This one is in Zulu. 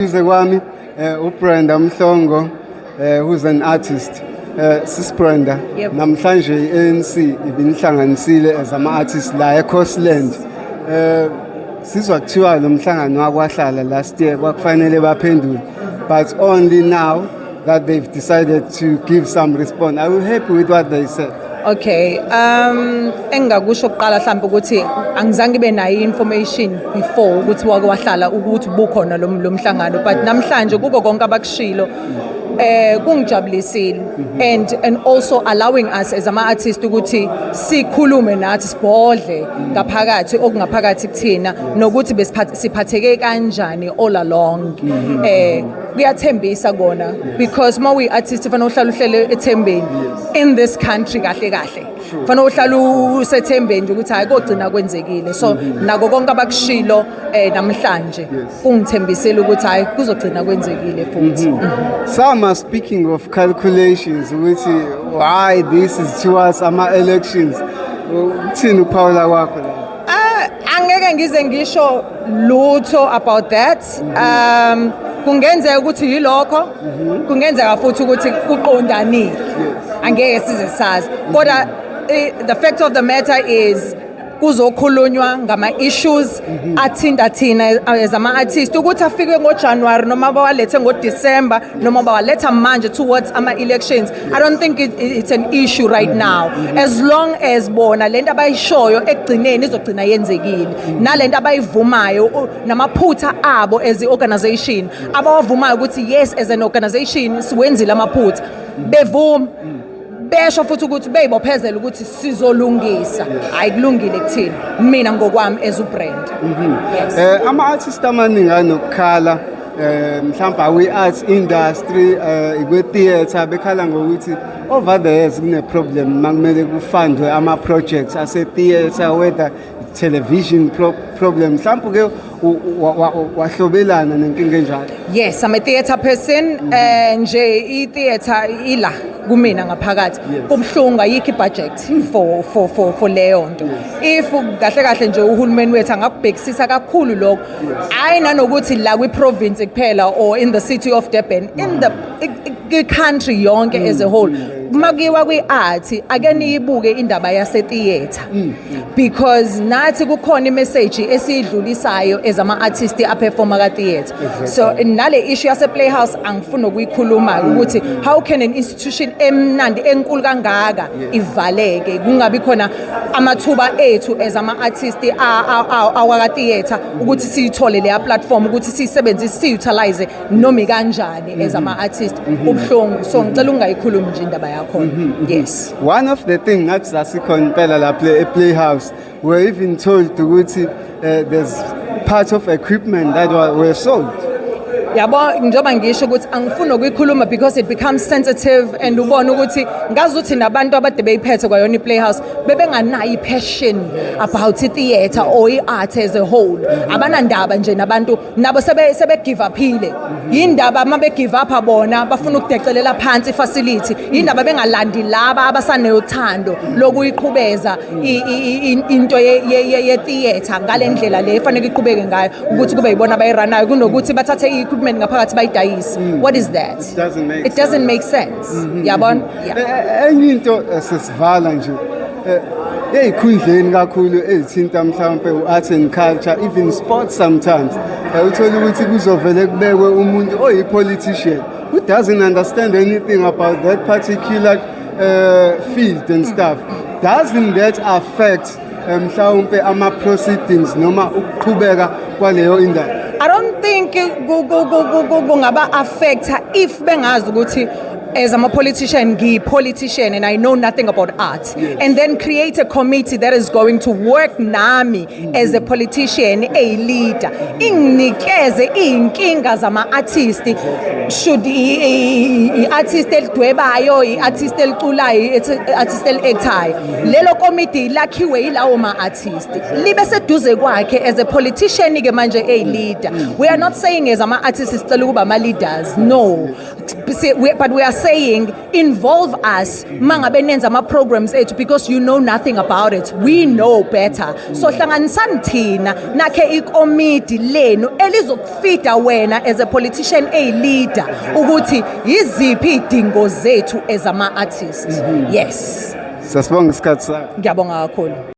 Eduze kwami uBrenda Mhlongo, who's an artist. Sis Brenda, Yebo. Namhlanje iANC ibinihlanganisile as ama artists la eCoastland. Sizwa kuthiwa lo mhlangano wakwahlala last year, kwakufanele baphendule, but only now that they've decided to give some response. Are you happy with what they said? Okay, engingakusho kuqala mhlawumbe ukuthi angizange ngibe nayo information before ukuthi wake wahlala, ukuthi bukhona lo mhlangano, but namhlanje kuko konke abakushilo kungijabulisile and also allowing us as ama artists ukuthi sikhulume nathi, sibhodle ngaphakathi okungaphakathi kuthina nokuthi siphatheke kanjani all along. Kuyathembisa kona because uma uyi artist fanele uhlale uhlele ethembeni in this country. Kahle kahle fanele uhlale usethembeni nje ukuthi hayi, kogcina kwenzekile. So nako konke abakushilo namhlanje kungithembisile ukuthi hayi, kuzogcina kwenzekile futhi. Sama, speaking of calculations, ukuthi why this is towards ama elections, uthini uphawula kwakho la? Ah, angeke ngize ngisho lutho about that. Kungenzeka ukuthi yilokho, kungenzeka futhi ukuthi kuqondanile. Angeke size sazi. Kodwa the fact of the matter is kuzokhulunywa ngama issues athinta thina as ama artists, ukuthi afike ngoJanuary noma bawalethe ngoDecember noma bawaletha manje towards ama elections, I don't think it's an issue right now, as long as bona lento abayishoyo ekugcineni izogcina yenzekile, nalento abayivumayo namaphutha abo as i-organization abawavumayo ukuthi yes, as an organization siwenzile amaphutha, bevuma, besho futhi ukuthi beyibophezela ukuthi sizolungisa. Hayi, kulungile kuthina, mina ngokwami as uBrenda, yes. Ama artists amaningi anokukhala, mhlawumbe awi arts industry, ikwe theater, bekhala ngokuthi over the years kune problem makumele kufundwe ama projects ase theater, whether television problem mhlawumbe ke wahlobelana nenkinga enjalo. Yes, I'm a theatre person. Nje i-theatre ila kumina ngaphakathi. Kubhlungu, ayikho i-budget for leyo nto. If kahle kahle nje uhulumeni wethu angakubhekisisa kakhulu lokho, hayi nanokuthi la kwi-province kuphela or in the city of Durban, in the country yonke as a whole, makuyiwa kwi-art, ake niyibuke indaba yase-theatre, because nathi kukhona imessage esiyidlulisayo as ama-artist aperforma ka-theatre. So nale issue yase-Playhouse angifuni ukuyikhuluma, ukuthi how can an institution emnandi, enkulu kangaka ivaleke, kungabi khona amathuba ethu as ama-artist awaka-theatre ukuthi siyithole leya platform ukuthi siyisebenzise, siyi-utilize noma ikanjani as ama-artist. Kubuhlungu, so ngicela ungayikhulumi nje indaba yakhona, yes. One of the thing ngathi sasikhona impela lapha e-Playhouse, we were even told ukuthi there's part of equipment that were sold. Yabo, njengoba ngisho ukuthi angifuni ukuyikhuluma because it becomes sensitive and ubone ukuthi ngazuthi nabantu abade beyiphethe kwayona i-Playhouse bebenganayo i-passion about i-theatre or i-art as a whole. Abanandaba nje nabantu nabo sebe give uphile yindaba. Uma be-give up bona bafuna ukudecelela phansi i-facility, yindaba bengalandi laba abasanothando lokuyiqhubeza into ye-theatre ngale ndlela le efanele iqhubeke ngayo, ukuthi kube yibona abayirunayo kunokuthi bathathe i-equipment ngaphakathi bayidayise. What is that? It doesn't make It doesn't make sense, yabona, yeah. Enye into, sesivala nje, ey'khundleni kakhulu ezithinta mhlawumpe u-art and culture, even sports sometimes, uthola ukuthi kuzovele kubekwe umuntu oyi-politician who doesn't understand anything about that particular field and stuff. Doesn't that affect mhlawumpe ama-proceedings noma ukuqhubeka kwaleyo indaba? I don't think kungaba affecta if bengazi ukuthi as I'm a politician, ngiyi-politician and I know nothing about art. And then create a committee that is going to work nami as a politician, a leader. Inginikeze iy'nkinga zama-artist, should i-artist elidwebayo, i-artist eliculayo, i-artist eli-actayo. Lelo komiti lakhiwe yilawo ma-artist. Libe seduze kwakhe as a politician ke manje a leader. We are not saying as ama-artists sicela ukuba ama-leaders. No. But we are saying, involve us mangabe nenza ama programs ethu, because you know nothing about it, we know better. So hlanganisani thina, nakhe ikomidi lenu elizokufida wena as a politician, a leader, ukuthi yiziphi idingo zethu as ama artists. Yes. Siyasibonga isikhathi sakho. Ngiyabonga kakhulu.